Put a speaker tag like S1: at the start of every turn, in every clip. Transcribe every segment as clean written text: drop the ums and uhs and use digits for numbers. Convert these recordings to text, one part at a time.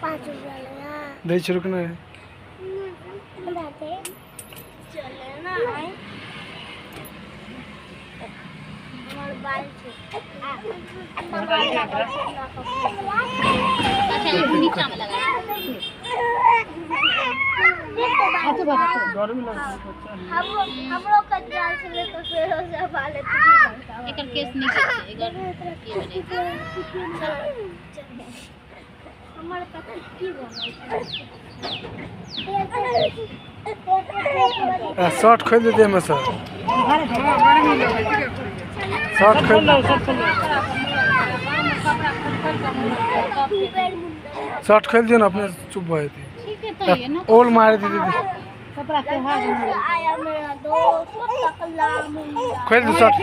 S1: 5 रुपया लगा
S2: दै छै, रुक ने।
S1: हमरा दे, चले ना। हमर बाल छै।
S3: अच्छा, एक नीचा में लगा।
S2: गर्मी लगै छै बच्चा।
S1: हमरो कटियाल छलै तऽ फेर से बाल।
S3: एकर केस नीक छै, एकर की बने?
S1: हमर कथी की बनल?
S2: आ शर्ट खोलि देतै एहिमे से। शर्ट खोलि, शर्ट खोलि दियौ ने, अपने चुप भऽ जेतै।
S3: ठीक है, तो ये ना।
S2: ओल मारि देतै।
S1: आया मेरा दोस्त टकला मुंडा।
S2: खोलि दू शर्ट।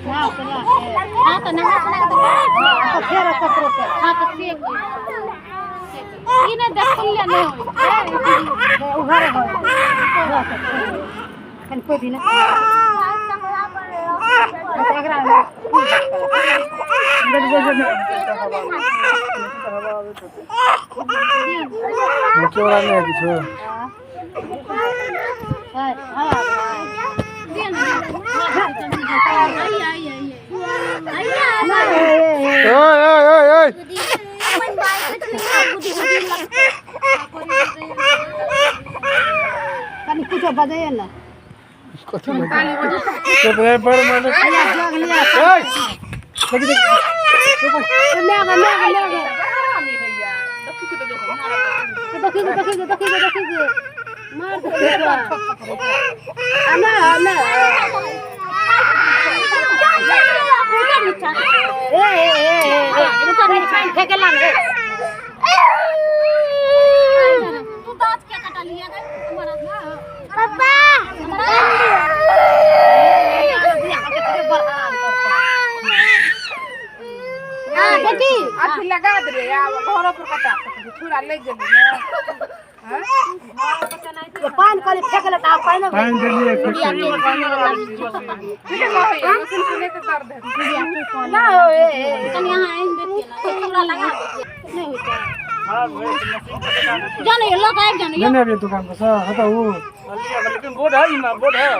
S3: हाँ, तो नहा सुना के तो हाँ, तो से कोई ई नहीं देख ले, नहीं होई।
S1: टकला पर।
S2: मोटे वाला नहि है किछो।
S3: दिया ना। आई आई आई आई।
S2: ओए ओए ओए ओए!
S1: अपन बाल के छुइना गुदी गुदी लगतै।
S4: कनि कुछो बजैए ने।
S2: कथी बजै? चुप रे, पर मारे।
S4: जग लिया।
S2: ओए, देखी देखी।
S4: ले गे, ले गे, ले गे। देखी गे, देखी गे, देखी गे, देखी गे, मार दे आ ना ना। ए ए ए ए, रुको नहीं, पानी फेंके लान रे।
S3: तू दांत क्या कटा लिया गए हमारा?
S1: पापा।
S4: हां बेटी।
S5: अथी लगा दे, आब घरो पर कटा सकैत छी, छुरा लागि गेलै ने।
S4: ये पानी कहले फेंकले त पानी।
S2: पानि देलियै फेर।
S5: ठीके कहैया, मशीन से नहि तऽ दर्द हेतै।
S4: ना हो। ए ए।
S3: कनि यहाँ आनि देतियै ना, छुरा लगा देतियै, नहीं होइतै। जाने लग आबि जाने।
S2: नहि नहि, अभी दुकान पर से हता उ।
S6: लेकिन बोर्ड है, इमा बोर्ड है।